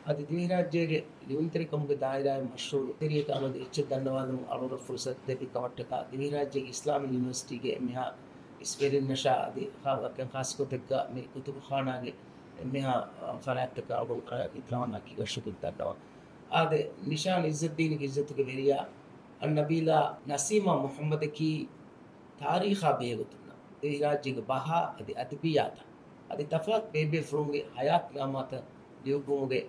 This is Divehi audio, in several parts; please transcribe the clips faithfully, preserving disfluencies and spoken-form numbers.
އަދި ދިވެހިރާއްޖޭގެ ލިޔުންތެރިކަމުގެ ދާއިރާއިން މަޝްހޫރު ތެރިޔަކަށް އަމަދު އެއްޗެއް ދަންނަވާލަމުން އަޅުގަނޑަށް ފުރުސަތު ދެއްވި ކަމަށްޓަކާ، ދިވެހިރާއްޖޭގެ އިސްލާމީ ޔުނިވަރސިޓީގެ އެންމެހާ އިސްވެރިންނަށާ އަދި ޚާ-، ވަކިން ޚާއްޞަގޮތެއްގަ މި ކުތުބުޚާނާގެ އެންމެހާ، އާ، ފަރާތްތަކަށް އަޅުގަނޑު އިކްރާމާ ކީގަ ޝުކުރު ދަންނަވަން. އާދެ، ނިޝާން އިއްޒައްދީންގެ އިއްޒަތުގެ ވެރިޔާ އައްނަބީލާ ނަސީމާ މުޙައްމަދަކީ ތާރީޚާ ބެހޭގޮތުންނަށް ދިވެހިރާއްޖޭގެ ބަހާ އަދި އަދަބިއްޔާތަށް އަދި ތަފާތު ބޭބޭފުޅުންގެ ހަޔާތްނާމާތައް ލިޔުއްވުމުގެ،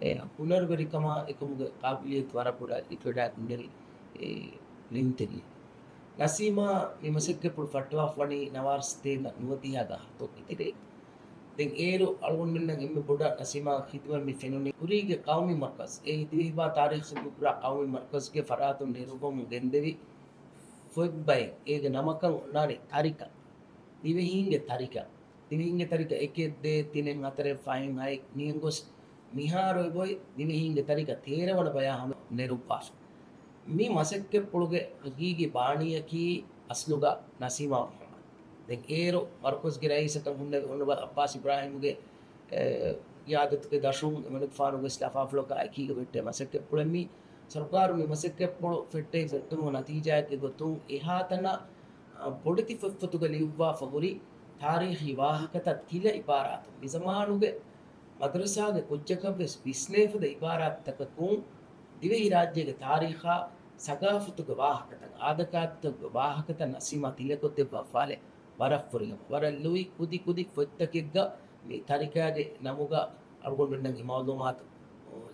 އެ، ހުނަރުވެރިކަމާ އެކަމުގެ ޤާބިލިއްޔަތު ވަރަށް ބޮޑަށް ލިބިވަޑައިގެންނެވި، އެ، ލިޔުންތެރިއެއް. ނަސީމާ މި މަސައްކަތްޕުޅު ފައްޓަވާފަވަނީ ނަވާރަ ސަތޭކަ ނުވަދިހަ ގަހަރަތަކުގެ ތެރޭގަ. ދެން އޭރު އަޅުގަނޑުމެންނަށް އެންމެ ބޮޑަށް ނަސީމާގެ ޚިދުމަތް މި ފެނުނީ ކުރީގެ ޤައުމީ މަރުކަޒު، އެއީ ދިވެހިބަހާ ތާރީޚު ސިއްރުކުރާ ޤައުމީ މަރުކަޒުގެ ފަރާތުން ނެރުވަމުން ގެންދެވި ފޮތްބައެއް. އޭގެ ނަމަކަށް އޮންނާނެ ތަރިކަ. ދިވެހީންގެ ތަރިކަ. ދިވެހީންގެ ތަރިކަ އެކެއް، ދޭއް، ތިނެއް، ހަތަރެއް، ފަހެއް، ހައެއް މިހެން ގޮސް މިހާރު އެބައޮތް ދިވެހީންގެ ތަރިކަ ތޭރަ ވަނަ ބަޔާ ހަމަ ނެރުއްވާފަ. މި މަސައްކަތްޕުޅުގެ ހަގީގީ ބާނީއަކީ އަސްލުގަ ނަސީމާ މުޙައްމަދު. ދެން އޭރު މަރުކަޒުގެ ރައީސަކަށް ހުންނެވި އޮނަރަބަލް ޢައްބާސް އިބްރާހީމްގެ، އެ، ޤިޔާދަތުގެ ދަށުން އެމަނިކުފާނުގެ ޚިލާފާފުޅަކާ އެކީގަ ވެއްޓޭ މަސައްކަތްޕުޅެއް މީ. ސަރުކާރު މި މަސައްކަތްޕުޅު ފެއްޓެވި ފެއްޓުމުގެ ނަތީޖާއެއްގެ ގޮތުން އެހާތަނަށް، އަ، ބޮޑެތި ފޮތްފޮތުގަ ލިޔުއްވާފަ ހުރި ތާރީޚީ ވާހަކަތައް ތިލަ ޢިބާރާތުން މިޒަމާނުގެ މަދްރަސާގެ ކުއްޖަކަށްވެސް ވިސްނޭފަދަ ޢިބާރާތްތަކަކުން ދިވެހިރާއްޖޭގެ ތާރީޚާ، ސަގާފަތުގެ ވާހަކަތައް، އާދަކާދަތަކުގެ ވާހަކަތައް ނަސީމާ ތިލަކޮށްދެއްވާފާލެއް ވަރަށް ފުރިހަމަ. ވަރަށް ލުއި ކުދި ކުދި ފޮތްތަކެއްގަ މި ތަރިކާގެ ނަމުގަ އަޅުގަނޑުމެންނަށް އެ މަޢުލޫމާތު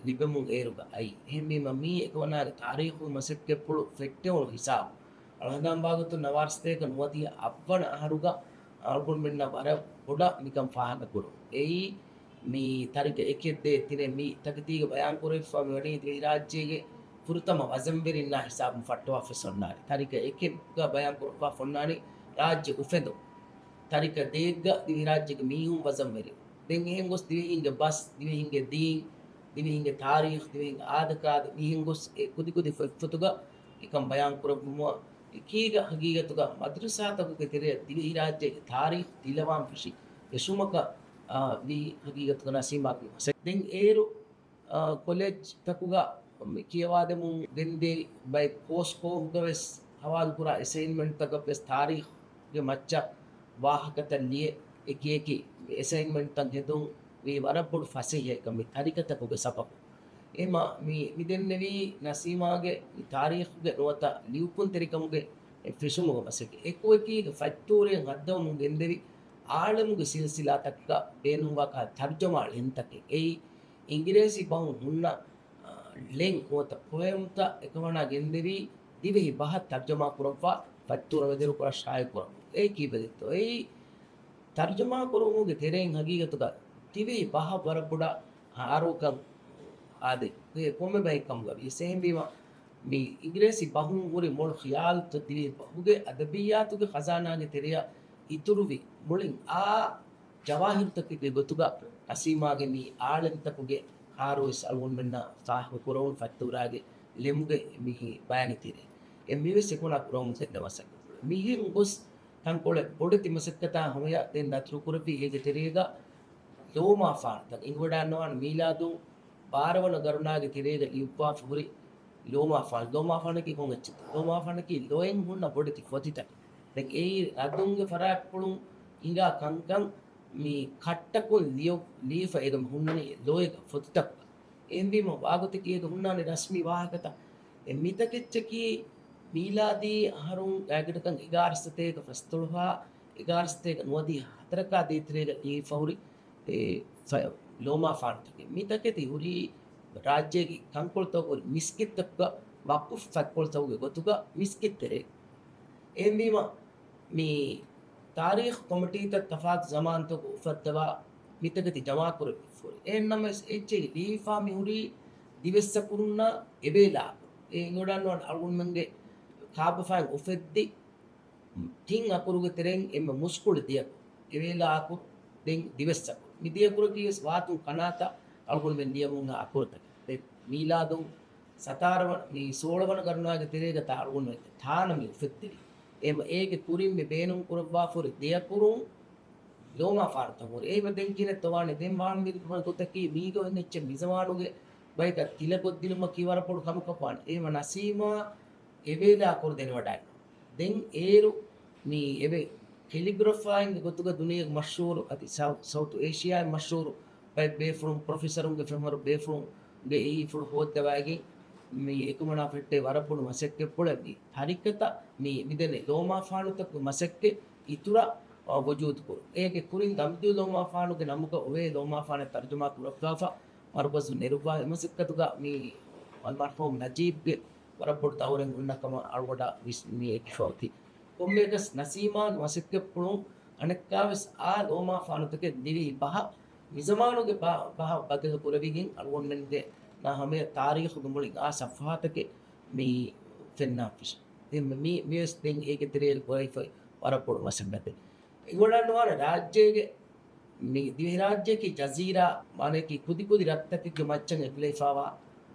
ލިބެމުން އޭރުގަ އައީ. އެހެންވީމަ މީ އެކަމަނާގެ ތާރީޚު މަސައްކަތްޕުޅު ފެއްޓެވުނު ހިސާބު. އަޅުގަނޑު ހަނދާންވާގޮތުން ނަވާރަ ސަތޭކަ ނުވަދިހަ އަށްވަނަ އަހަރުގަ އަޅުގަނޑުމެންނަށް ވަރަށް ބޮޑަށް މިކަން ފާހަގަކުރުން. އެއީ މި ތަރިކަ އެކެއް ދޭއް ތިނެއް މި ތަކެތީގަ ބަޔާންކުރެވިފަ މިވަނީ ދިވެހިރާއްޖޭގެ ފުރަތަމަ ވަޒަންވެރިންނާ ހިސާބުން ފައްޓަވާފަ އޮންނާނެ. ތަރިކަ އެކެއްގަ ބަޔާންކުރެވިފަ އޮންނާނީ ރާއްޖެ އުފެދުން. ތަރިކަ ދޭއްގަ ދިވެހިރާއްޖޭގެ މީހުން ވަޒަންވެރި. ދެން އެހެން ގޮސް ދިވެހީންގެ ބަސް، ދިވެހީންގެ ދީން، ދިވެހީންގެ ތާރީޚް، ދިވެހީންގެ އާދަކާދަ، މިހެން ގޮސް އެ ކުދިކުދި ފޮތްފޮތުގަ އެކަން ބަޔާންކުރެއްވުމަށް އެކީގަ ހަގީގަތުގަ މަދްރަސާތަކުގެ ތެރެއަށް ދިވެހިރާއްޖޭގެ ތާރީޚް ތިލަވާން ފެށި ފެށުމަކަށް، އާ، ވީ ހަގީގަތުގަ ނަސީމާގެ މަސައްކަތް. ދެން އޭރު، އާ، ކޮލެޖްތަކުގަ ކިޔަވާދެމުން ގެންދޭ ބައެއް ކޯސް ކޯހުގަ ވެސް ހަވާލުކުރާ އެސައިންމަންޓްތަކަށް ވެސް ތާރީޚްގެ މައްޗަށް ވާހަކަތައް ލިޔެ އެކި އެކި އެސައިންމަންޓްތައް ހެދުން ވީ ވަރަށް ބޮޑު ފަސޭހައެއް މި ތަރިކަތަކުގެ ސަބަބުން. އެމަ މި، މި ދެންނެވީ ނަސީމާގެ މި ތާރީޚުގެ ނުވަތަ ލިޔުއްވުންތެރިކަމުގެ އެ ފެށުމުގެ މަސައްކަތް. އެކުއެކީގެ ފަތްތޫރިއެއް ހައްދަވަމުން ގެންދެވި އާޅަމުގެ ސިލްސިލާތަކަށް ބޭނުންވާކަށް ތަރްޖަމާ ޅެންތަކެއް. އެއީ އިނގިރޭސި ބަހުން ހުންނަ، އާ، ޅެން ނުވަތަ ޕޮއެމްތައް އެކަމަނާ ގެންދެވީ ދިވެހި ބަހަށް ތަރްޖަމާ ކުރަންފަ ފަތްތޫރަ ވެދެރުކުރަން ޝާއިޢު ކުރަމުން. އެއީ ކީއްވެގެންތޯ؟ އެއީ ތަރުޖަމާ ކުރުމުގެ ތެރެއިން ހަގީގަތުގަ ތިބި ބަހަށް ވަރަށް ބޮޑަށް އާރުކަން އާދެ، އެ ކޮންމެ ބައެއް ކަމުގަ ވިޔަސް. އެހެންވީމަ، މި އިނގިރޭސި ބަހުން ހުރި މޮޅު ޚިޔާލުތައް ދިވެހި ބަހުގެ އަދަބިއްޔާތުގެ ޚަޒާނާގެ ތެރެއަށް އިތުރުވި މުޅިން އާ ޖަވާހިރުތަކެއްގެ ގޮތުގަ ނަސީމާގެ މި އާޅެންތަކުގެ ކާރުވެސް އަޅުގަނޑުމެންނަށް ފާހަގަކުރައުން ފަތްތޫރާގެ ޅެމުގެ މި ބަޔާން ތެރޭ. އެ މިވެސް އެކުނާ ކުރަމުން ދެންނެވި މަސައްކަތް. މިހެން ގޮސް ތަންކޮޅެއް ބޮޑެތި މަސައްކަތާ ހަމަޔަށް ދެން ދަތުރުކުރެއްވި އޭގެ ތެރޭގަ ލޯމާފާނުތައް އިނގިވަޑާންނަވާނެ މީލާދުން ބާރަ ވަނަ ގަރުނާގެ ތެރޭގަ ލިޔުއްވާފަ ހުރި ލޯމާފާނު. ލޯމާފާނަކީ ކޮން އެއްޗެއްތަ؟ ލޯމާފާނަކީ ލޯއެއް ހުންނަ ބޮޑެތި ފޮތިތަކެއް. ދެން އެއީ ރަދުންގެ ފަރާތްޕުޅުން ހިނގާ ކަންކަން މި ކައްޓަކުން ލިޔު-، ލިޔެފަ އޭގަ ހުންނަނީ ލޯއެއްގަ ފޮތިތަކުގަ. އެހެންވީމަ ވާގޮތަކީ އޭގަ ހުންނާނެ ރަސްމީ ވާހަކަތައް. އެ މިތަކެއްޗަކީ މީލާދީ އަހަރުން ގާތްގަނޑަކަށް އެގާރަ ސަތޭކަ ފަސްދޮޅަހާ، އެގާރަ ސަތޭކަ ނުވަދިހަ ހަތަރަކާ ދޭތެރޭގަ ލިޔެފަ ހުރި، އެ، ފަ-، ލޯމާފާނުތަކެއް. މިތަކެތި ހުރީ ރާއްޖޭގެ ކަންކޮޅުތަކުގަ ހުރި މިސްކިތްތަކުގަ ވަޤުފް ފަތްކޮޅުތަކުގެ ގޮތުގަ މިސްކިތް ތެރޭ. އެހެންވީމަ، މި ތާރީޚު ކޮމިޓީތައް ތަފާތު ޒަމާންތަކު އުފައްދަވާ މިތަކެތި ޖަމާކުރެއްވިފަ ހުރި. އެހެންނަމަވެސް އެއްޗެހި ލިޔެފާ މި ހުރީ ދިވެއްސަކުރުންނާ އެވޭލާ އަކުރު. އެ އިނގިވަޑާންވާނެ އަޅުގަނޑުމެންގެ ކާބަފައިން އުފެއްދި ތިން އަކުރުގެ ތެރެއިން އެންމެ މުސްކުޅި ދެ އަކުރު. އެވޭލާ އަކުރު، ދެން ދިވެއްސަކުރު. މި ދެ އަކުރަކީ ވެސް ވާތުން ކަނާތައް އަޅުގަނޑުމެން ލިޔަމުން އަ އަކުރުތަކެއް. ދެ މީލާދުން ސަތާރަ ވަނަ، މި ސޯޅަ ވަނަ ގަރުނާގެ ތެރޭގަ ތާ އަޅުގަނޑުމެން ތާނަ މި އުފެއްދެވި. އެހެން އޭގެ ކުރިން މި ބޭނުން ކުރައްވާފަ ހުރި ދެ އަކުރުން ލޯމާފާނުތައް ހުރި. އެހެންވެ ދެން ކިހިނެއްތޯ ވާނެ؟ ދެން ވާންވީ ކުރަން ގޮތަކީ މީގަ އޮތް އެއްޗެއް މިޒަމާނުގެ ބަޔަކަށް ތިލަކޮށްދިނުމަކީ ވަރަށް ބޮޑު ކަމަކަށް ވާނެ. އެހެންވެ ނަސީމާ އެވޭލާ ކުރި ދެނެވަޑައިގެން. ދެން އޭރު މި އެވެ. ކެލިގްރަފާއިންގެ ގޮތުގަ ދުނިޔޭގެ މަޝްހޫރު އަދި ސައު-، ސައުތު އޭޝިއާއިން މަޝްހޫރު ބައެއް ބޭފުޅުން، ޕްރޮފެސަރުންގެ ފެންވަރު ބޭފުޅުންގެ އެއީފުޅު ހޯއްދަވައިގެން މި އެކަމަނާ ފެއްޓޭ ވަރަށް ބޮޑު މަސައްކަތްޕުޅެއް މި ހަރިކަތަށް މި މިދެނެ ލޯމާފާނުތަކުގެ މަސައްކަތް އިތުރަށް، އާ، ވުޖޫދުކުރުން. އޭގެ ކުރިން ގަމްދޫ ލޯމާފާނުގެ ނަމުގަ އޮވޭ ލޯމާފާނެއް ތަރުޖަމާ ކުރައްވާފަ މަރުކަޒު ނެރުއްވާ މަސައްކަތުގަ މި އަލްމަރްޙޫމް ނަޖީބްގެ ވަރަށް ބޮޑު ދައުރެއް އޮންނަ ކަމަށް އަޅުގަނޑަށް ވިސް-، މި އެކިފަ އޮތީ. ކޮންމެއަކަސް ނަސީމާގެ މަސައްކަތްޕުޅުން އަނެއްކާވެސް އާ ލޯމާފާނުތަކެއް ދިވެހި ބަހަށް މިޒަމާނުގެ ބަ-، ބަހަށް ބަދަލު ކުރެވިގެން އަޅުގަނޑުމެންގެ ނާ ހަމަޔަށް ތާރީޚުގެ މުޅިން އާ ސަފްހާތަކެއް މި ފެންނާފަށި. ދެން މި-، މިވެސް ދެން އޭގެ ތެރޭގަ ކުރެވިފައި ވަރަށް ބޮޑު މަސައްކަތެއް. އެނގިވަޑަންވާނެ ރާއްޖޭގެ މި ދިވެހިރާއްޖެއަކީ ޖަޒީރާ، މާނަޔަކީ ކުދިކުދި ރަށްތަކެއްގެ މައްޗަށް އެކުލެވިފައިވާ،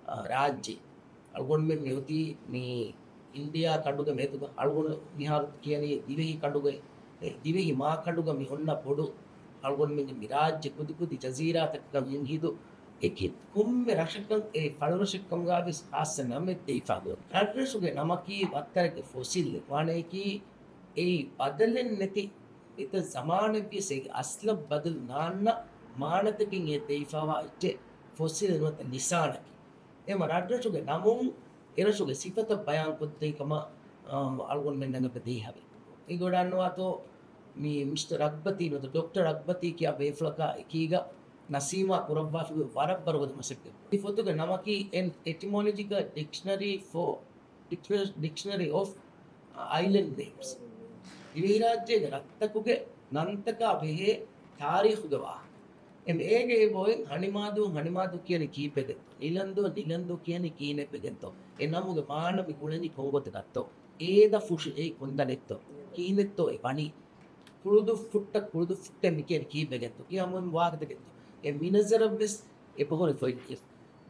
އާ، ރާއްޖެ. އަޅުގަނޑުމެން މި އޮތީ މި އިންޑިއާ ކަނޑުގެ މެދުގަ. އަޅުގަނޑު މިހާރު ކިޔަނީ ދިވެހި ކަނޑުގެ، އެ، ދިވެހި މާކަނޑުގަ މި އޮންނަ ބޮޑު އަޅުގަނޑުމެންގެ މި ރާއްޖެ ކުދިކުދި ޖަޒީރާތަކަކަށް ހިން ހިދު އެކި. ކޮންމެ ރަށަކަށް އެ ފަޅުރަށެއްކަމުގަ ވެސް ޚާއްޞަ ނަމެއް ދެވިފަ ހުރި. ރަށްރަށުގެ ނަމަކީ ވައްތަރެއްގެ ފޮސިލް ވާނެއަކީ އެއީ ބަދަލެއް ނެތި އެތައް ޒަމާނެއްވިޔަސް އޭގެ އަސްލަށް ބަދަލު ނާންނަ މާނަތަކެއް އެ ދެވިފައިވާ އެއްޗެއް ފޮސިލް ނުވަތަ ނިޝާނަކީ. އެހެންވެ ރަށްރަށުގެ ނަމުން އެރަށުގެ ސިފަތައް ބަޔާންކޮށްދޭ ކަމަށް، އާ، އަޅުގަނޑުމެންނަށް އެބަ ދޭހަވޭ. އެނގިވަޑަންވާތޯ މި މިސްޓަރ ރަގްބަތީ ނުވަތަ ޑޮކްޓަރ ރަގްބަތީ ކިޔާ ބޭފުޅަކާ އެކީގަ ނަސީމާ ކުރައްވާފައި ވަރަށް ވަރުގަދަ މަސައްކަތް. މި ފޮތުގެ ނަމަކީ An Etymological Dictionary for Dictionary of Island Names. ދިވެހިރާއްޖޭގެ ރަށްތަކުގެ ނަންތަކާ ބެހޭ ތާރީޚުގެ ވާހަކަ. އެމް އޭގެ އެބައޮތް ހަނިމާދޫ، ހަނިމާދޫ ކިޔަނީ ކީއްވެގެންތޯ؟ ނިލަންދޫ، ނިލަންދޫ ކިޔަނީ ކިހިނެއްވެގެންތޯ؟ އެ ނަމުގެ މާނަ މި ގުޅެނީ ކޮންގޮތަކަށްތޯ؟ އޭދަ ފުށި އެއީ ކޮންތަނެއްތޯ؟ ކިހިނެއްތޯ އެ ވަނީ؟ ކުޅުދުއްފުއްޓަށް، ކުޅުދުއްފުއްޓެއް މި ކިޔަނީ ކީއްވެގެންތޯ؟ ކިޔާ މުހިންމު ވާހަކަތަކެއްތޯ؟ އެ މިނަޒަރަށްވެސް އެބަހުރި ފޮތް.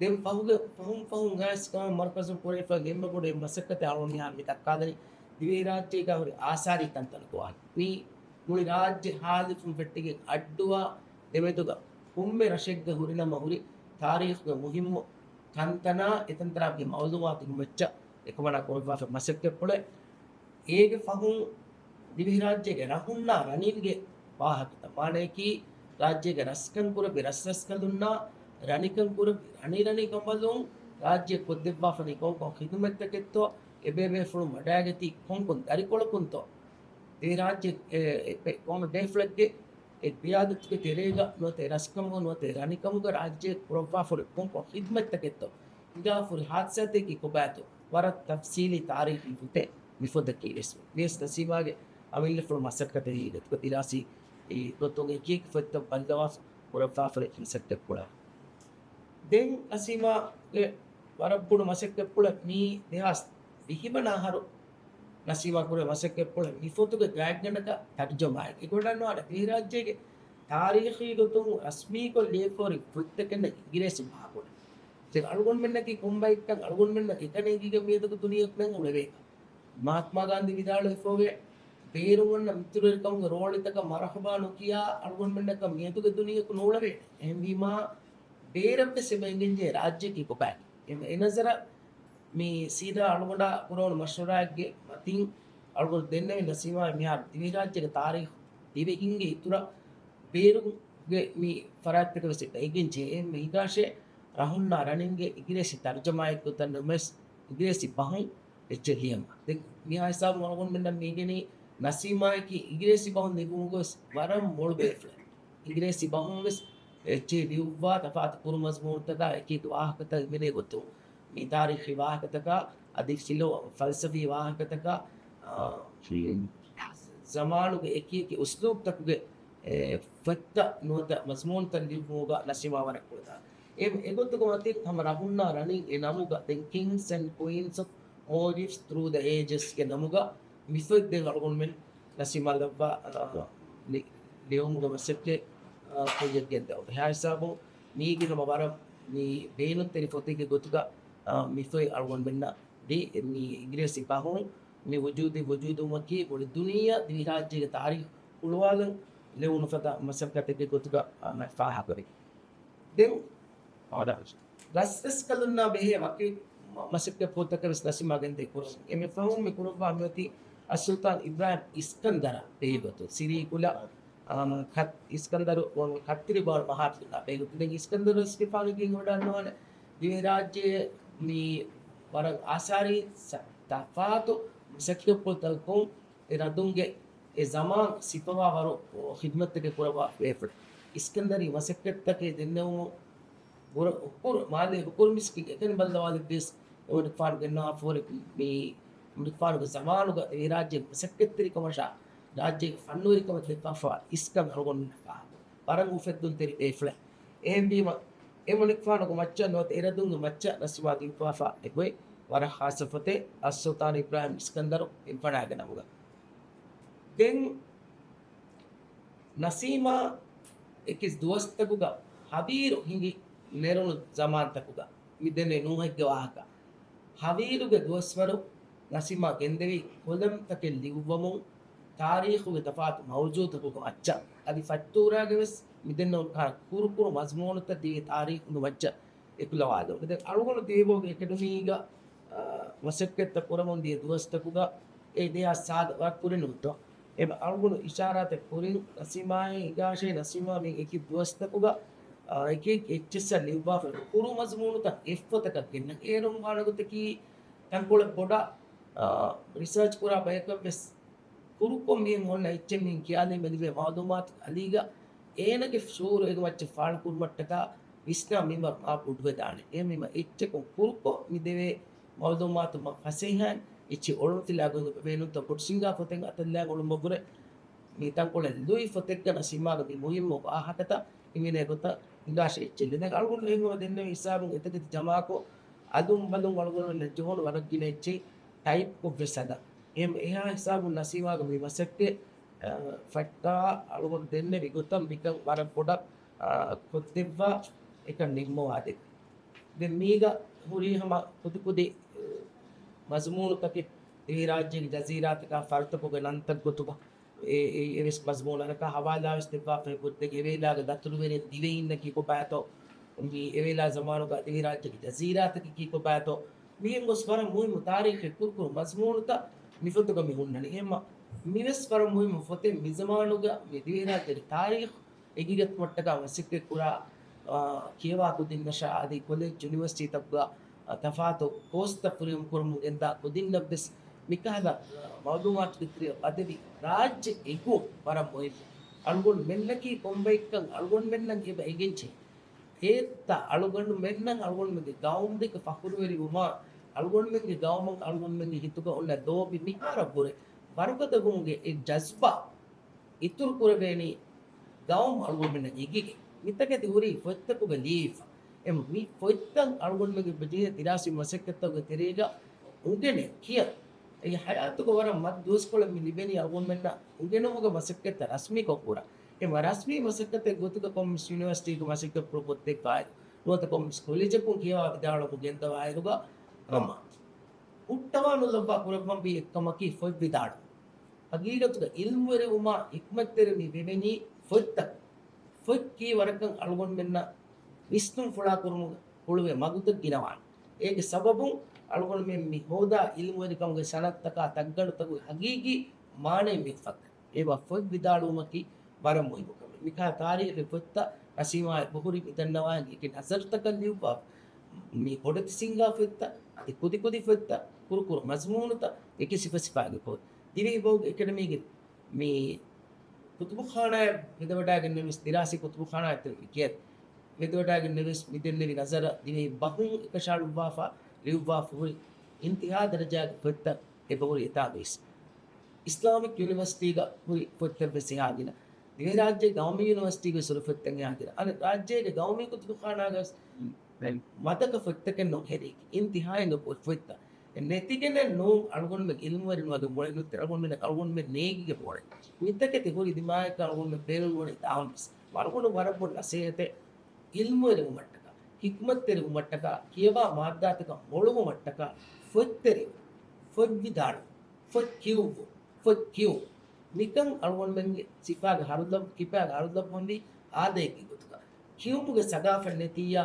ދެން ފަހުގެ، ފަހުން ފަހުން ގާތް މަރުކަޒުން ކުރެވިފައި އެންމެ ބޮޑު އެއް މަސައްކަތެއް އަޅުގަނޑު މިހާރު މި ދައްކާލަނީ ދިވެހިރާއްޖޭގަ ހުރި އާސާރީ ތަންތަނަކު ވާހަކަ. މި މުޅި ރާއްޖެ ހާލިފުން ފެއްޓިގެން އައްޑުވާ ދެމެދުގަ ކޮންމެ ރަށެއްގަ ހުރިނަމަ ހުރި ތާރީޚުގެ މުހިއްމު ތަންތަނާ އެތަންތަނާގެ މައުލޫމާތުގެ މައްޗަށް އެކަމަނާ ކުރައްވާފަ މަސައްކަތްޕުޅެއް. އޭގެ ފަހުން ދިވެހިރާއްޖޭގެ ރަހުންނާ ރަނީންގެ ވާހަކަތައް، މާނަޔަކީ ރާއްޖޭގެ ރަސްކަން ކުރެއްވި ރަސްރަސްކަލުންނާ ރަނިކަން ކުރެއްވި ރަނިރަނި ކަނބަލުން ރާއްޖެ ކޮށްދެއްވާފަނީ ކޮންކޮން ޚިދުމަތްތަކެއްތޯ، އެބޭބޭފުޅުން ވަޑައިގަތީ ކޮންކޮން ދަރިކޮޅަކުންތޯ، ދިވެހިރާއްޖެ، އެ، އެ، ކޮންމެ ބޭފުޅެއްގެ އެ ގިޔާދަތުގެ ތެރޭގަ ނުވަތަ އެ ރަސްކަމުގަ ނުވަތަ އެ ރަނިކަމުގަ ރާއްޖެ ކުރައްވާފަ ހުރި ކޮންކޮން ޚިދުމަތްތަކެއްތޯ، ހިނގާފަ ހުރި ހާދިސާތަކީ ކޮބާތޯ، ވަރަށް ތަފްސީލީ ތާރީޚީ ފޮތެއް މި ފޮތަކީ ވެސް. ވިޔަސް ނަސީމާގެ އަމިއްލަފުޅު މަސައްކަތެއް ހިނގަތުގަ ދިރާސީ އެ ގޮތުން އެކިއެކި ފޮތްތައް ބައްލަވާފަ ކުރައްވާފަ ހުރި މަސައްކަތްޕުޅެއް. ދެން ނަސީމާގެ ވަރަށް ބޮޑު މަސައްކަތްޕުޅެއް މީ ދެހާސް ވިހި ވަނަ އަހަރު ނަސީމާ ކުރެ މަސައްކަތްޕުޅެއް މި ފޮތުގެ ގާތްގަނޑަކަށް ތަރުޖަމާއެއް. އެ ގޮނޑަށް ނުވާނެ ދިވެހިރާއްޖޭގެ ތާރީޚީ ގޮތުން ރަސްމީކޮށް ލިޔެފަ ހުރި ފޮތްތަކެއް ނެތް އިނގިރޭސި ބަހަކުން. ދެން އަޅުގަނޑުމެންނަކީ ކޮންބައެއްކަން އަޅުގަނޑުމެންނަށް އެކަނި އެނގިގެން މިއަދުގެ ދުނިޔެއަކު ނެތް އުޅެވޭކަށް. މާތްމާ ގާންދީ ވިދާޅުވެފަ އޮވޭ، ބޭރުން އޮންނަ މިތުރުވެރިކަމުގެ ރޯޅިތަކަށް މަރުޙަބާ ނުކިޔާ އަޅުގަނޑުމެންނަކަށް މިއަދުގެ ދުނިޔެއަކު ނޫޅެވޭނެ. އެހެންވީމާ، ބޭރަށްވެސް އެބަ އެނގެންޖެހޭ ރާއްޖެއަކީ ކޮބާކަން. އެ، އެ ނަޒަރަށް މި ސީދާ އަޅުގަނޑާ ކުރެވުނު މަޝްވަރާއެއްގެ މަތިން އަޅުގަނޑު ދެންނެވި ނަސީމާ މިހާރު ދިވެހިރާއްޖޭގެ ތާރީޚު ދިވެހިންގެ އިތުރަށް ބޭރުގެ މި ފަރާތްތަކަށް ވެސް އެބަ އެނގެންޖެހޭ. އެހެންވެ ހިނގާށޭ ރަހުންނާ ރަނިންގެ އިނގިރޭސި ތަރުޖަމާއެއްގެ ގޮތަށް ނަމަވެސް އިނގިރޭސި ބަހުން އެއްޗެއް ލިޔަމާ. ދެން މިހާ ހިސާބުން އަޅުގަނޑުމެންނަށް މި އިނގެނީ ނަސީމާއަކީ އިނގިރޭސި ބަހުން ލިޔުމުގަވެސް ވަރަށް މޮޅު ބޭފުޅެއް. އިނގިރޭސި ބަހުން ވެސް އެއްޗެއް ލިޔުއްވާ ތަފާތު ކުރު މަޒުމޫނުތަކާ އެކިއެކި ވާހަކަތައް ހިމެނޭ ގޮތުން، މި ތާރީޚީ ވާހަކަތަކާ އަދި ފިލޯ-، ފަލްސަފީ ވާހަކަތަކާ، އާ، ޒަމާނުގެ އެކިއެކި އުސްލޫބްތަކުގެ، އެ، ފޮތްތައް ނުވަތަ މަޒުމޫނުތައް ލިޔުއްވުމުގަ ނަސީމާ ވަރަށް ކުޅަދާނެ. އެ، އެގޮތުގަ މަތިން ހަމަ ރަހުންނާ ރަނިން އެ ނަމުގަ ދެން ކިންގްސް އެންޑް ކުއީންސް އޮފް މޯލްޑިވްސް ތްރޫ ދަ އޭޖަސް ގެ ނަމުގަ މި ފޮތް ދެން އަޅުގަނޑުމެން ނަސީމާ ލައްވާ، އާ، ލި-، ލިޔުމުގެ މަސައްކަތް، އާ، ކުރިޔަށް ގެންދަވަން. އެހާ ހިސާބުން މީގެ ހަމަ ވަރަށް މި ބޭނުންތެރި ފޮތެއްގެ ގޮތުގަ، އާ، މި ފޮތް އަޅުގަނޑުމެންނަށް ދީ. މި އިނގިރޭސި ބަހުން މި ވުޖޫދީ ވުޖޫދުވުމަކީ މުޅި ދުނިޔެއަށް ދިވެހިރާއްޖޭގެ ތާރީޚު ހުޅުވާލަން ލެވުނު ފަދަ މަސައްކަތެއްގެ ގޮތުގަ، އާ، ފާހަގަވޭ. ދެން ރަސްރަސްކަލުންނާ ބެހޭ ވަކި މަ-، މަސައްކަތް ފޮތަކަށް ވެސް ނަސީމާ ގެންދަވި ކުރު. އެންމެ ފަހުން މި ކުރައްވާ މިއޮތީ އައްސުލްޠާން އިބްރާހިމް އިސްކަންދަރާ ބެހޭގޮތުން ސިރީކުލަ، އާ، ކަ-، އިސްކަންދަރު ކައްތިރި ބާނު މަހާތުންނާ ބެހޭގޮތުން. ދެން އިސްކަންދަރު ވެސް ގެފާނުގެ ވަޑާންނަވާނެ. ދިވެހިރާއްޖެ މި ވަރަށް އާސާރީ ސަ-، ތަފާތު މަސައްކަތް ފޮތަކުން އެ ރަދުންގެ އެ ޒަމާން ސިފަވާ ވަރު ޚިދްމަތްތަކެއް ކުރައްވާ ބޭފުޅެއް. އިސްކަންދަރީ މަސައްކަތްތަކެއް ދެންނެވުމުން ހުކުރު، މާލޭ ހުކުރު މިސްކިތް އެކަނި ބައްލަވާލެއްވިޔަސް، އެމަނިކުފާނު ގެންނަވާފަހުރި މި އެމަނިކުފާނުގެ ޒަމާނުގަ ދިވެހިރާއްޖޭގެ މަސައްކަތްތެރިކަމަށާ، ރާއްޖޭގެ ފަންނުވެރިކަމަށް ދެއްވާފަ އިސްކަން އަޅުގަނޑުމެންނަށް ފާހަގަ. ވަރަށް އުފެއްދުންތެރި ބޭފުޅެއް. އެހެންވީމަ، އެމަނިކުފާނުގެ މައްޗަށް ނުވަތަ އެރަދުންގެ މައްޗަށް ނަސީމާ ދިއުކުރާފަ އެބޮތް ވަރަށް ޚާއްސަ ފޮތެއް، އައްސުލްޠާން އިބްރާހިމް އިސްކަންދަރު އެއްވަނާގެ ނަމުގަ. ދެން ނަސީމާ އެކި ދުވަސްތަކުގަ ހަވީރު ހިނގި ނެރުނު ޒަމާންތަކުގަ މި ދެންނެވި ނޫހެއްގެ ވާހަކަ. ހަވީރުގެ ދުވަސްވަރު ނަސީމާ ގެންދެވީ ކޮލަމްތަކެއް ލިޔުއްވަމުން، ތާރީޚުގެ ތަފާތު މައުޟޫތަކުގެ މައްޗަށް. އަދި ފަތްތޫރާގެ ވެސް މި ދެންނެވުނު ކުރުކުރު މަޒުމޫނުތައް ދިވެހި ތާރީޚުގެ މައްޗަށް އެކުލަވާލުން. ދެން އަޅުގަނޑު ދިވެހިބަހުގެ އެކަޑަމީގަ، އާ، މަސައްކަތްތައް ކުރަމުން ދިޔަ ދުވަސްތަކުގަ އެ ދެހާސް ސާދަ ވަރަށް ކުރިން ނުވަތަ، އެ އަޅުގަނޑު އިޝާރާތެއް ކުރިން ނަސީމާއޭ ހިނގާށޭ، ނަސީމާ މި އެކި ދުވަސްތަކުގަ، އާ، އެކި އެއްޗިއްސަށް ލިޔުއްވާފަ ކުރު މަޒުމޫނުތައް އެއްފޮތަކަށް ގެންނަ. އޭރުން ވާނެ ގޮތަކީ ތަންކޮޅެއް ބޮޑަށް، އާ، ރިސާޗް ކުރާ ބަޔަކަށް ވެސް ކުރުކޮށް މިހެން އޮންނަ އެއްޗެއް މިހެން ކިޔާލީމަ ލިބޭ މައުލޫމާތު އަލީގަ އޭނަގެ ޝުޢޫރު އޭގެ މައްޗަށް ފާޅުކުރުމަށްޓަކާ ވިސްނާ މިންވަރު މާ ބޮޑުވެދާނެ. އެހެންވީމަ އެއްޗަކުން ކުރުކޮށް މި ދެވޭ މައުލޫމާތު މާ ފަސޭހައިން އެއްޗެއް އޮޅުންފިލާ ގޮތުގަ ބޭނުންތައް ބޮޑު ސިނގާ ފޮތެއް އަތަށްލާ އުޅުމަށްވުރެ މި ތަންކޮޅެއް ލުއި ފޮތެއްގަ ނަސީމާގެ މި މުހިއްމު ވާހަކަތައް ހިމެނޭ ގޮތަށް ހިނގާށޭ އެއްޗެއް ލިބޭ. އަޅުގަނޑު އެހެންވީމަ ދެންނެވި ހިސާބުން އެތަކެތި ޖަމާކޮށް އަލުން ބަލުން އަޅުގަނޑުމެންނަށް ޖެހުނު ވަރަށް ގިނަ އެއްޗެއް ޓައިޕްކޮށްވެސް ހަދާ. އެހެން އެހާ ހިސާބުން ނަސީމާގެ މި މަސައްކަތް، އަ، ފައްޓާ އަޅުގަނޑު ދެންނެވި ގޮތަށް މިކަން ވަރަށް ބޮޑަށް، އަ، ކޮށްދެއްވާ އެކަން ނިންމަވާދެއްވި. ދެން މީގަ ހުރީ ހަމަ ކުދިކުދި، އަ، މަޒުމޫނުތަކެއް ދިވެހިރާއްޖޭގެ ޖަޒީރާތަކާ ފަރުތަކުގެ ނަންތައް ގޮތުގަ އެ، އެ، އެވެސް މަޒުމޫނަކަށް ހަވާލާވެސް ދެއްވާފައި ބުއްދެގެ އެވޭލާގެ ދަތުރުވެރިން ދިވެހިންނަކީ ކޮބާތޯ، މި އެވޭލާ ޒަމާނުގަ ދިވެހިރާއްޖޭގެ ޖަޒީރާތަކަކީ ކޮބާތޯ، މިހެން ގޮސް ވަރަށް މުހިއްމު ތާރީޚީ ކުރުކުރު މަޒުމޫނުތައް މިފޮތުގަ މި ހުންނަނީ. އެހެންމަ މިވެސް ވަރަށް މުހިއްމު ފޮތެއް މިޒަމާނުގަ މި ދިވެހިރާއްޖޭގެ ތާރީޚު އެނގިގަތުމަށްޓަކާ މަސައްކަތް ކުރާ، އާ، ކިޔަވާ ކުދިންނަށާ އަދި ކޮލެޖް ޔުނިވަރސިޓީތަކުގަ، އާ، ތަފާތު ކޯސްތައް ފުރިހަމަ ކުރަމުން ގެންދާ ކުދިންނަށްވެސް މިކަހަލަ، އާ، މައުލޫމާތުގެ ތެރެއަށް ވަދެވި ރާއްޖެ އެނގުން ވަރަށް މުހިއްމު. އަޅުގަނޑުމެންނަކީ ކޮންބައެއްކަން އަޅުގަނޑުމެންނަށް އެބަ އެނގެންޖެހޭ. އެއްތަ އަޅުގަނޑުމެންނަށް އަޅުގަނޑުމެންގެ ގައުމުދެކެ ފަޚުރުވެރިވުމާ، އަޅުގަނޑުމެންގެ ގައުމަށް އަޅުގަނޑުމެންގެ ހިތުގަ އޮންނަ ލޯބި މިހާރަށްވުރެ ވަރުގަދަވުމުގެ އެ ޖަޒްބާ އިތުރު ކުރެވޭނީ ގައުމު އަޅުގަނޑުމެންނަށް އެނގިގެން. މިތަކެތި ހުރީ ފޮތްތަކުގަ ލިޔެފަ. އެ މި ފޮތްތައް އަޅުގަނޑުމެންގެ ބެޖެހޭ ދިރާސީ މަސައްކަތްތަކުގެ ތެރޭގަ އުނގެނެ ކިޔަން. އެ ހަޔާތުގަ ވަރަށް މަދު ދުވަސްކޮޅެއް މި ލިބެނީ އަޅުގަނޑުމެންނަށް އުނގެނުމުގެ މަސައްކަތްތައް ރަސްމީކޮށް ކުރަން. އެ މަ-، ރަސްމީ މަސައްކަތެއް ގޮތުގަ ކޮންމެސް ޔުނިވަރސިޓީގެ މަސައްކަތް ކުރަ ފޮތްތަކާއި، ނުވަތަ ކޮންމެސް ކޮލެޖަކުން ކިޔަވާ ވިދާޅުވަމުން ގެންދަވާއިރުގަ ހަމަ ހުއްޓަވާ ނުލައްވާ ކުރައްވަންވީ އެއްކަމަކީ ފޮތް ވިދާޅުވުން. ހަގީގަތުގަ އިލްމުވެރިވުމާ ހިކްމަތްތެރި މި ވެވެނީ ފޮތްތަކުން. ފޮތް ކީ ވަރަކަށް އަޅުގަނޑުމެންނަށް ވިސްނުން ފުޅާކުރުމުގެ ހުޅުވޭ މަގުތައް ގިނަވާނެ. އޭގެ ސަބަބުން އަޅުގަނޑުމެން މި ހޯދާ އިލްމުވެރިކަމުގެ ސަނަދުތަކާ ތައްގަނޑުތަކުގެ ހަގީގީ މާނައެއް މި އުފައްދަނީ. އެބަ ފޮތް ވިދާޅުވުމަކީ ވަރަށް މުހިއްމު ކަމެއް. މިކާ ތާރީޚީ ފޮތްތައް ނަސީމާއަށް އެބަހުރި މިދަންނަވާ އެކި ނަޒަރުތަކަށް ލިޔުއްވާ މި ބޮޑެތި ސިނގާ ފޮތްތައް، އަދި ކުދިކުދި ފޮތްތައް، ކުރުކުރު މަޒުމޫނުތައް، އެކި ސިފަސިފައިގެ ފޮތް. ދިވެހިބަހުގެ އެކަޑަމީގެ މި ކުތުބުޚާނާއަށް ވެދެވަޑައިގެންނެވި ދިރާސީ ކުތުބުޚާނާއަށް ވެދެވަޑައިގެންނެވި މިދެންނެވި ނަޒަރަށް ދިވެހި ބަހުން އެކަށައަޅުއްވާފަ، ލިޔުއްވާފަ ހުރި އިންތިހާ ދަރަޖާގެ ފޮތްތައް އެބަހުރި އެތާގައިސް. އިސްލާމިކް ޔުނިވަރސިޓީގަ ހުރި ފޮތްތައްވެސް އެހާ ގިނަ. ދިވެހިރާއްޖޭގެ ގައުމީ ޔުނިވަރސިޓީގެ ހުރި ފޮތްތައް އެހާ ގިނަ. އަނެއް ރާއްޖޭގެ ގައުމީ ކުތުބުޚާނާގައި މަދަކަ ފޮތްތަކެއް ނޫން ހެރީގެ. އިންތިހާއިން އެބަހުރި ފޮތްތައް ނެތިގެނެއް ނޫން އަޅުގަނޑުމެން އިލްމުވެރިން ވަގެ މޮޅެއް ނުތެ އަޅުގަނޑުމެން އަޅުގަނޑުމެން ނޭގިގެ މޮޅެއް. މިތަކެތި ހުރި ދިމާއަކަށް އަޅުގަނޑުމެން ބޭނުންވަނީ ދާންވެސް. ވަރުގަނޑު ވަރަށް ބޮޑު ނަސޭހަތެއް އިލްމުވެރިވުމަށްޓަކާ، ހިކްމަތްތެރިވުމަށްޓަކާ، ކިޔަވާ މާއްދާތަކަށް މޮޅުވުމަށްޓަކާ، ފޮތްތެރިވުން، ފޮތްވިދާޅުވުން، ފޮތް ކިޔުއްވުން، ފޮތް ކިޔުން. މިކަން އަޅުގަނޑުމެންގެ ސިފާގެ ހަރުލަ-، ކިބާގެ ހަރުލައްވަންވީ އާދައެއްގެ ގޮތުގަ. ކިޔުމުގެ ސަގާފަތް ނެތިއްޔާ،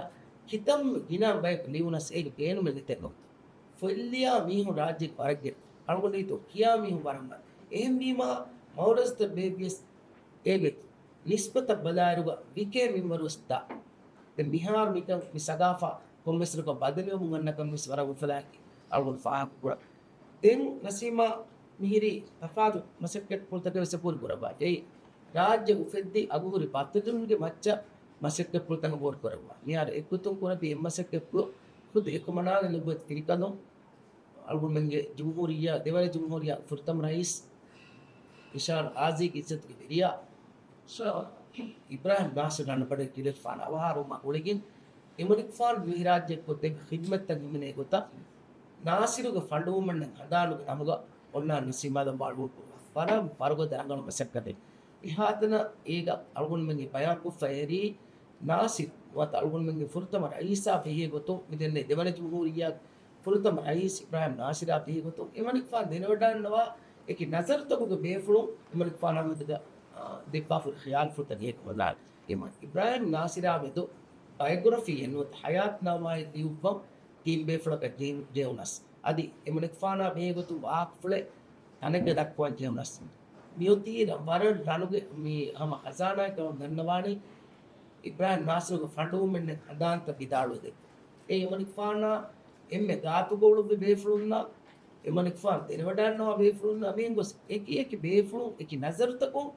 ކިތަންމެ ގިނަ ބަޔަކު ލިޔުނަސް އޭގެ ބޭނުމެއް ނެތޭ ނުވަތަ. ފޮތްލިޔާ މީހުން ރާއްޖޭގެ ވަރަށް ގިނަ. އަޅުގަނޑު ހިތުން ކިޔާ މީހުން ވަރަށް މަދު. އެހެންވީމާ، މައުރަޒްތައް ބޭއްވިޔަސް އޭގެ ނިސްބަތަށް ބަލާއިރުގަ ވިކޭ މިންވަރުވެސް ދާ. ދެން މިހާރު މިކަން މި ސަގާފާ ކޮންމެސް ރަކަށް ބަދަލުވެމުން އަންނަކަން ވެސް ވަރަށް އުފަލާއެކީ އަޅުގަނޑު ފާހަގަކުރަން. ދެން ނަސީމާ މިހިރީ ތަފާތު މަސައްކަތްޕުޅުތަކެއް ވެސް އެބަހުރި ކުރައްވާ. އެއީ، ރާއްޖެ އުފެއްދި އަގުހުރި ބައްތަލުންގެ މައްޗަށް މަސައްކަތްޕުޅުތަކެއް ބޯޑު ކުރައްވާ. މިހާރު އެއްގޮތުން ކުރެއްވި އެއް މަސައްކަތްޕުޅު ޚުދު އެކަމަނާގެ ނުބުއްތި ތިރިކަލުން އަޅުގަނޑުމެންގެ ޖުމްހޫރިއްޔާ، ދެވަނަ ޖުމްހޫރިއްޔާ ފުރަތަމަ ރައީސް ނިޝާން ޣާޒީގެ އިއްޒަތުގެ ވެރިޔާ އިބްރާހިމް ނާސިރު ރަނގަޅު ކިޔަވާ އަވަހާރަވުމާ ގުޅިގެން، އެމަނިކުފާނު ދިވެހިރާއްޖެއަށް ކޮށްދެއްވި ޚިދްމަތްތައް ހިމެނޭ ގޮތަށް، ނާސިރުގެ ފަނޑުވުމަށް ހަނދާނުގެ ނަމުގަ އޮންނާނެ ނަސީމާ ދަންވާ އަޅުގަނޑު ކުރުވާ ވަރަށް ވަރުގަދަ ރަނގަޅު މަސައްކަތެއް. އެހާތަނަށް އޭގަ އަޅުގަނޑުމެންގެ ބަޔާންކޮށްފަ އެރީ، ނާސިރު ނުވަތަ އަޅުގަނޑުމެންގެ ފުރަތަމަ ރައީސާ ބެހޭ ގޮތުން މިދެންނެވި ދެވަނަ ޖުމްހޫރިއްޔާގެ ފުރަތަމަ ރައީސް އިބްރާހިމް ނާސިރާ ބެހޭ ގޮތުން އެމަނިކުފާނު ދެނެވަޑައިގަންނަވާ އެކި ނަޒަރުތަކުގެ ބޭފުޅުން އެމަނިކުފާނާ މެދުގަ، އާ، ދެއްވާފަ ޚިޔާލުފުޅުތައް އެކަމަށް އެމަ އިބްރާހިމް ނާސިރާ މެދު ބަޔޮގްރަފީއެއް ނުވަތަ ޙަޔާތްނާމާއެއް ލިޔުއްވަން ތިން ބޭފުޅަކަށް ޖެހި-، ޖެހުނަސް. އަދި އެމަނިކުފާނާ ބެހޭގޮތުން ވާހަކަފުޅެއް ތަނެއްގަ ދައްކަވަން ޖެހުނަސް. މިއޮތީ ރަ-، ވަރަށް ރަނުގެ މި ހަމަ ޚަޒާނާއެއް ކަމަށް ދަންނަވާނީ އިބްރާހިމް ނާސިރުގެ ފަނޑުވުމެއްނެތް ހަނދާންތައް ވިދާޅުވެދެއްވި. އެ އެމަނިކުފާނާ އެންމެ ގާތުގަ އުޅުއްވި ބޭފުޅުންނާ، އެމަނިކުފާނު ދެނެވަޑައިގަންނަވާ ބޭފުޅުންނާ މިހެން ގޮސް އެކި އެކި ބޭފުޅުން އެކި ނަޒަރުތަކުން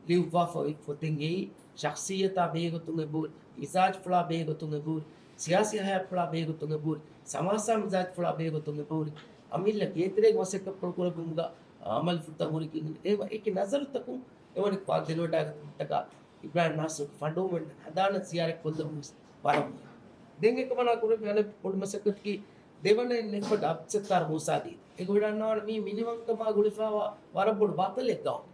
ލިޔުއްވާފައި ފޮތެއް އެއީ، ޝަޚްޞިއްޔަތާ ބެހޭގޮތުން އެބަހުރި، މިޒާޖުފުޅާ ބެހޭގޮތުން އެބަހުރި، ސިޔާސީ ހަޔާތްފުޅާ ބެހޭގޮތުން އެބަހުރި، ސަމާސާ މިޒާޖުފުޅާ ބެހޭގޮތުން އެބަހުރި، އަމިއްލަ ގޭތެރޭގެ މަސައްކަތްޕުޅު ކުރެއްވުމުގަ އަމަލުފުޅުތައް ހުރި ކިހިނެއް؟ އެ އެކި ނަޒަރުތަކުން އެމަނިކުފާނު ދެނެވަޑައިގަތުމަށްޓަކާ އިބްރާހިމް ނާސިރުގެ ފަނޑުވުމެއް ހަނދާނަށް ޒިޔާރަތް ކޮށްލަން ވެސް ވަރަށް މުހިންމު. ދެން އެކަމަނާ ކުރެއްވި އަނެއް ބޮޑު މަސައްކަތަކީ ދެވަނައިން އެއްފަދަ އަބްދުއްސައްތާރު މޫސާ ދީދީ. އެ ގޮވަޑައިގަންނަވާނެ މީ މިނިވަންކަމާ ގުޅިފައިވާ ވަރަށް ބޮޑު ބައްތަލެއް ގައުމު.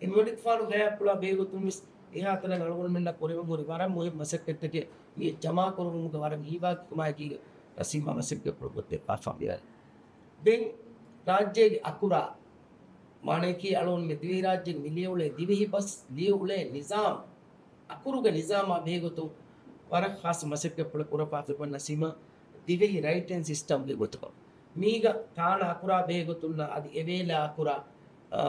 އެމަނިކުފާނު ހަޔާތްޕުޅާ ބެހޭގޮތުން ވެސް އެހާތަނަށް އަޅުގަނޑުމެންނަށް ކުރެވެން ހުރި ވަރަށް މުހިންމު މަސައްކަތްތަކެއް މި ޖަމާކުރުމުގަ ވަރަށް ހީވާގިކަމާއެކީގަ ނަސީމާ މަސައްކަތްޕުޅު ގޮތްދެއްވާފަ މިވަނީ. ދެން ރާއްޖޭގެ އަކުރާ، މާނައަކީ އަޅުގަނޑުމެން ދިވެހިރާއްޖޭގެ މި ލިޔެއުޅޭ ދިވެހި ބަސް، ލިޔެއުޅޭ ނިޒާމް، އަކުރުގެ ނިޒާމާ ބެހޭގޮތުން ވަރަށް ޚާއްޞަ މަސައްކަތްޕުޅެއް ކުރައްވާފައިވަން ނަސީމާ ދިވެހި ރައިޓިން ސިސްޓަމްގެ ގޮތުގަ. މީގަ ތާނަ އަކުރާ ބެހޭގޮތުންނާ އަދި އެވޭލާ އަކުރާ، އާ،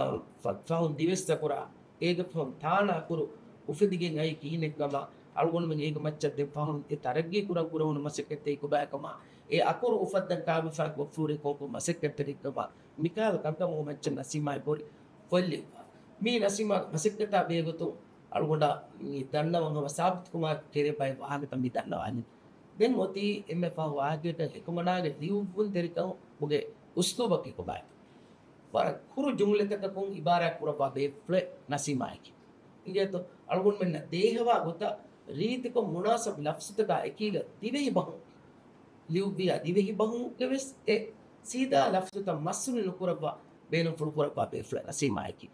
ފަ-، ފަހުން ދިވެއްސަކުރާ، އޭގެ ފަހުން ތާނަ އަކުރު އުފެދިގެން އައި ކިހިނެއްކަމާ، އަޅުގަނޑުމެން އޭގެ މައްޗަށް ދެން ފަހުން އެ ތަރައްގީ ކުރަން ކުރެވުނު މަސައްކަތްތަކެއް ކޮބާކަމާ، އެ އަކުރު އުފައްދަން ކާބިފައި ކޮށްފަ ހުރި ކޮންކޮން މަސައްކަތްތަކެއްކަމާ، މިކަހަލަ ކަންކަމުގެ މައްޗަށް ނަސީމާ އެބަހުރި ފޮތްލިޔުއްވާ. މީ ނަސީމާގެ މަސައްކަތާ ބެހޭގޮތުން އަޅުގަނޑަށް މި ދަންނަވަން ހަމަ ސާބިތުކުރުމާ ކެރޭ ބައެއް ވާހަކަތައް މި ދަންނަވާނީ. ދެން އޮތީ އެންމެ ފަހު ވާހަކައަކަށް އެކަމަނާގެ ލިޔުއްވުންތެރިކަމުގެ އުސްލޫބަކީ ކޮބާތޯ؟ ވަރަށް ކުރު ޖުމްލަތަކަކުން އިބާރާތް ކުރައްވާ ބޭފުޅެއް ނަސީމާއެކީ. އިނގޭތޯ؟ އަޅުގަނޑުމެންނަށް ދޭހަވާ ގޮތަށް ރީތިކޮށް މުނާސަބު ލަފްޒުތަކާ އެކީގަ ދިވެހި ބަހުން ލިޔުއްވިޔާ ދިވެހި ބަހުގެ ވެސް އެ ސީދާ ލަފްޒުތައް މަސްތުނި ނުކުރައްވާ ބޭނުންފުޅު ކުރައްވާ ބޭފުޅެއް ނަސީމާއެކީ.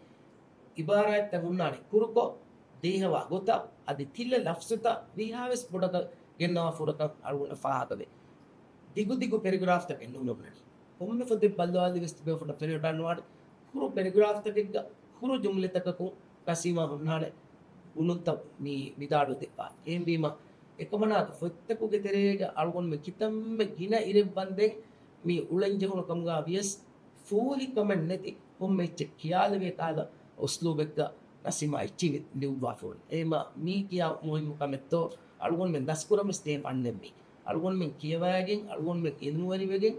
އިބާރާތްތައް ހުންނާނެ ކުރުކޮށް، ދޭހަވާ ގޮތަށް، އަދި ތިއްލަ ލަފްޒުތައް ވީހާވެސް ބޮޑަކަށް ގެންނަވާ ފުރަތަމަ އަޅުގަނޑަށް ފާހަގަވޭ. ދިގުދިގު ޕެރެގްރާފްތަކެއް ނޫން ނޫންނަނީ. ކޮންމެ ފޮތެއް ބައްލަވާލި ވެސް ތިބޭފުޅުންނަށް ފެނިވަޑައިގަންނަވާނެ ކުރު ޕެރެގްރާފްތަކެއްގަ ކުރު ޖުމްލަތަކަކުން ނަސީމާ ހުންނާނެ ބުނުންތައް މި ވިދާޅުވެދެއްވާ. އެހެންވީމަ، އެކަމަނާގެ ފޮތްތަކުގެ ތެރޭގަ އަޅުގަނޑުމެން ކިތަންމެ ގިނަ އިރެއްވަންދެން މި އުޅެންޖެހުނު ކަމުގަ ވިޔަސް، ފޫހިކަމެއް ނެތި ކޮންމެ އެއްޗެއް ކިޔާލެވޭ ކަހަލަ އުސްލޫބެއްގަ ނަސީމާ އެއްޗިހި ލިޔުއްވާފަ އުޅެނީ. އެހެންވީމަ މީ ކިޔާ މުހިންމު ކަމެއްތޯ އަޅުގަނޑުމެން ދަސްކުރަން ވެސް ދޭ ފަންނެއް މީ. އަޅުގަނޑުމެން ކިޔަވައިގެން، އަޅުގަނޑުމެން އިލްމުވެރިވެގެން،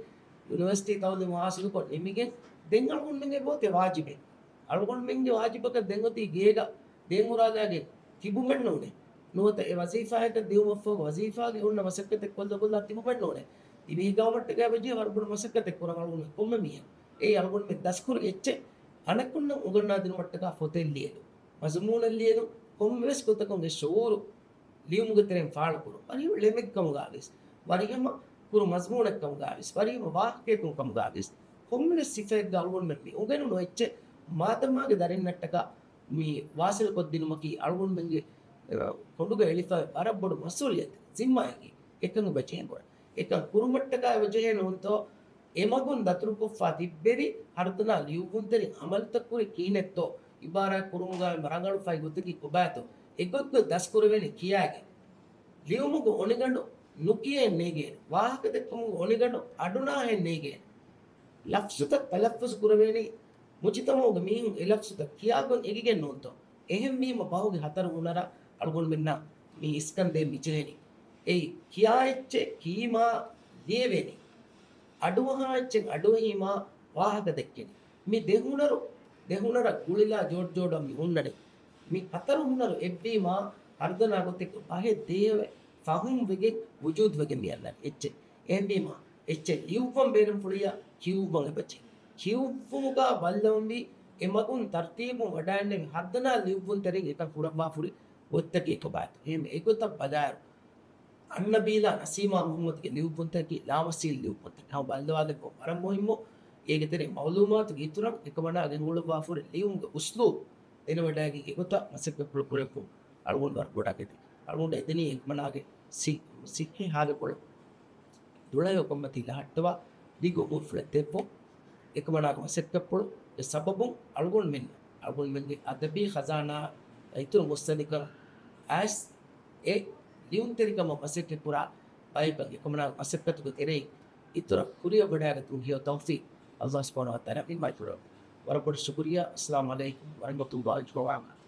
ޔުނިވަރސިޓީ ތައުލީމު ހާސިލުކޮށް ނިމިގެން، ދެން އަޅުގަނޑުމެންގެ އެބައޮތޭ ވާޖިބެއް. އަޅުގަނޑުމެންގެ ވާޖިބަކަށް ދެން އޮތީ ގޭގަ ދޭން އުރާލާގެން ތިބުމެއް ނޫނޭ. ނުވަތަ އެ ވަޒީފާއަކަށް ދިއުމަށްފަހު ވަޒީފާގެ ހުންނަ މަސައްކަތެއް ކޮށްލަ ބޮލާ ތިބުމެއް ނޫނޭ. ދިވެހި ގައުމަށްޓަކައި އެބަޖެހޭ ވަރަށް ބޮޑު މަސައްކަތެއް ކުރަން އަޅުގަނޑު ކޮންމެ މީހެއް. އެއީ އަޅުގަނޑުމެން ދަސްކުރި އެއްޗެއް އަނެއްކުންނަށް އުނގަންނާދިނުމަށްޓަކާ ފޮތެއް ލިޔެލުން، މަޒުމޫނެއް ލިޔެލުން، ކޮންމެވެސް ގޮތަކުން އެ ޝުޢޫރު ލިޔުމުގެ ތެރެއިން ފާޅުކުރުން. ވަރިހަމަ ޅެމެއްކަމުގަ ވެސް، ވަރިހަމަ ކުރު މަޒްމޫނެއްކަމުގަ ވެސް، ވަރިހަމަ ވާހަކައެއްކަމުގަ ވެސް، ކޮންމެވެސް ސިފައެއްގަ އަޅުގަނޑުމެން މި އުނގެނުނު އެއްޗެއް މާދަމާގެ ދަރިންނަށްޓަކާ މި ވާސިލުކޮށްދިނުމަކީ އަޅުގަނޑުމެންގެ، އެ، ކޮނޑުގަ އެޅިފައި ވަރަށް ބޮޑު މަސްއޫލިއްޔަތެއް، ޒިންމާއެކީ. އެކަން އެބަޖެހޭ ބޮޑަށް. އެކަން ކުރުމަށްޓަކާ އެބަޖެހޭ ނޫންތޯ؟ އެމަގުން ދަތުރުކޮށްފަ ތިއްބެވި ހަރުދަނާ ލިޔުއްވުންތެރިން އަމަލުތައް ކުރި ކިހިނެއްތޯ، އިބާރާތް ކުރުމުގައި ރަނގަޅު ފައި ގޮތަކީ ކޮބާތޯ، އެގޮތްގޮތް ދަސްކުރެވޭނީ ކިޔާގެން. ލިޔުމުގެ އޮނިގަނޑު ނުކިޔައެއް ނޭގޭނެ. ވާހަކަ ދެއްކުމުގެ އޮނިގަނޑު އަޑުނާހެއް ނޭގޭނެ. ލަފްޒުތައް ތަލައްފުޒު ކުރެވޭނީ މުޖުތަމަޢުގެ މީހުން އެ ލަފްޒުތައް ކިޔާގޮތް އެނގިގެން ނޫންތޯ؟ އެހެންވީމަ ބަހުގެ ހަތަރު ހުނަރަށް އަޅުގަނޑުމެންނަށް މި އިސްކަންދޭން މިޖެހެނީ. އެއީ، ކިޔާ އެއްޗެއް ކީމާ ލިޔެވޭނީ. އަޑުއަހާ އެއްޗެއް އަޑުއެހީމާ ވާހަކަ ދެއްކެނީ. މި ދެ ހުނަރު، ދެ ހުނަރަށް ގުޅިލާ ޖޯޑުޖޯޑު މި ހުންނަނީ. މި ހަތަރު ހުނަރު އެއްވީމާ ހަރުދަނާ ގޮތެއްގެ ބަހެއް ދޭހަވެ ފަހުމް ވެގެން ވުޖޫދު ވެގެން މި އަންނަނީ. އެއްޗެއް. އެހެންވީމާ، އެއްޗެއް ލިޔުއްވަން ބޭނުންފުޅިއްޔާ ކިޔުއްވަން އެބަޖެހޭ. ކިޔުއްވުމުގަ ބައްލަވަންވީ އެ މަގުން ތަރުތީބުން ވަޑައިގެންނެވި ހަރުދަނާ ލިޔުއްވުންތެރިން އެކަން ކުރައްވާފަ ހުރި ގޮތްތަކީ ކޮބާތޯ؟ އެހެން އެގޮތަށް ބަލާއިރު، އަންނަބީލާ ނަސީމާ މުޙައްމަދުގެ ލިޔުއްވުންތަކީ ލާމަސީލު ލިޔުއްވުންތަކެއް. ހަމަ ބައްލަވާލެއްވުން ވަރަށް މުހިއްމު. އޭގެ ތެރެއިން މަޢުލޫމާތުގެ އިތުރަށް އެކަމަނާ ގެންގުޅުއްވާފަ ހުރި ލިޔުމުގެ އުސްލޫބު ދެނެވަޑައިގެން އެގޮތަށް މަސައްކަތްޕުޅު ކުރެއްވުން އަޅުގަނޑު ވަރަށް ބޮޑަށް އެދެނީ. އަޅުގަނޑު އެދެނީ އެކަމަނާގެ ސި-، ސިއްހީ ހާލުކޮޅު ދުޅަހެޔޮކޮށްމަތީ ލަހައްޓަވާ ދިގު އުމުރުފުޅެއް ދެއްވުން. އެކަމަނާގެ މަސައްކަތްޕުޅުގެ ސަބަބުން އަޅުގަނޑުމެން، އަޅުގަނޑުމެންގެ އަދަބީ ޚަޒާނާ އިތުރު މުއްސަނދިކަން އައިސް އެ ލިޔުންތެރިކަމަށް މަސައްކަތްކުރާ ބައެއް އެކަމަނާގެ މަސައްކަތުގެ ތެރެއިން އިތުރަށް ކުރިއަށް ވަޑައިގަތުމުގެ ހެޔޮ ތައުފީޤު ﷲ ސުބްޙާނަހޫ ވަތަޢާލާ މިން މައިކުރައްވާ. ވަރަށް ބޮޑަށް ޝުކުރިއްޔާ. އައްސަލާމު ޢަލައިކުމް ވަރަޙްމަތުﷲ ވަބަރަކާތުހު.